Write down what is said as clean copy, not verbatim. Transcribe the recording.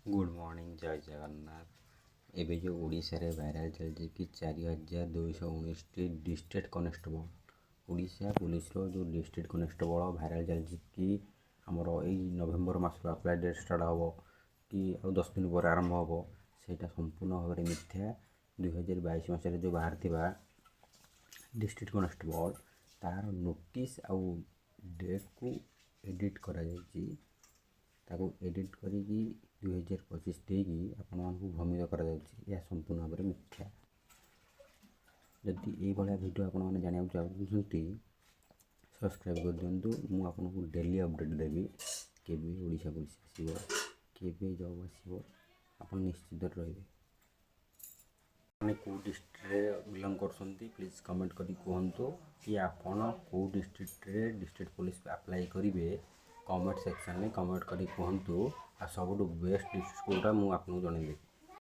Good morning, ଜୟ ଜଗନ୍ନାଥ। ଏବେ ଯେଉଁ ଓଡ଼ିଶାରେ ଭାଇରାଲ୍ ଚାଲିଛି କି 4219ଟି ଡିଷ୍ଟ୍ରିକ୍ଟ କନେଷ୍ଟବଳ, ଓଡ଼ିଶା ପୋଲିସର ଯେଉଁ ଡିଷ୍ଟ୍ରିକ୍ଟ କନେଷ୍ଟବଳ ଭାଇରାଲ୍ ଚାଲିଛି କି ଆମର ଏଇ ନଭେମ୍ବର ମାସରୁ ଆପ୍ଲାଏ ଡେଟ୍ ଷ୍ଟାର୍ଟ ହେବ କି ଆଉ 10 ଦିନ ପରେ ଆରମ୍ଭ ହେବ, ସେଇଟା ସମ୍ପୂର୍ଣ୍ଣ ଭାବରେ ମିଥ୍ୟା। 2022 ମସିହାରେ ଯେଉଁ ବାହାରିଥିବା ଡିଷ୍ଟ୍ରିକ୍ଟ କନେଷ୍ଟବଳ, ତାର ନୋଟିସ୍ ଆଉ ଡେଟ୍କୁ ଏଡ଼ିଟ୍ କରାଯାଇଛି। ତାକୁ ଏଡ଼ିଟ୍ କରିକି 2025 ଦେଇକି ଆପଣମାନଙ୍କୁ ଭ୍ରମିତ କରାଯାଉଛି। ଏହା ସମ୍ପୂର୍ଣ୍ଣ ଭାବରେ ମିଥ୍ୟା। ଯଦି ଏଇଭଳିଆ ଭିଡ଼ିଓ ଆପଣମାନେ ଜାଣିବାକୁ ଚାହୁଁଛନ୍ତି, ସବସ୍କ୍ରାଇବ୍ କରିଦିଅନ୍ତୁ। ମୁଁ ଆପଣଙ୍କୁ ଡେଲି ଅପଡ଼େଟ୍ ଦେବି। କେବେ ଓଡ଼ିଶା ପୋଲିସ ଆସିବ, କେବେ ଜବ୍ ଆସିବ, ଆପଣ ନିଶ୍ଚିତରେ ରହିବେ। ଆପଣ କେଉଁ ଡିଷ୍ଟ୍ରିକ୍ଟରେ ବିଲଙ୍ଗ କରୁଛନ୍ତି, ପ୍ଲିଜ୍ କମେଣ୍ଟ କରି କୁହନ୍ତୁ କି ଆପଣ କେଉଁ ଡିଷ୍ଟ୍ରିକ୍ଟରେ ଡିଷ୍ଟ୍ରିକ୍ଟ ପୋଲିସ ଆପ୍ଲାଏ କରିବେ। କମେଣ୍ଟ ସେକ୍ସନରେ କମେଣ୍ଟ କରି କୁହନ୍ତୁ। ଆଉ ସବୁଠୁ ବେଷ୍ଟ ଡିଷ୍ଟ୍ରିକ୍ଟ କେଉଁଟା, ମୁଁ ଆପଣଙ୍କୁ ଜଣାଇଦେବି।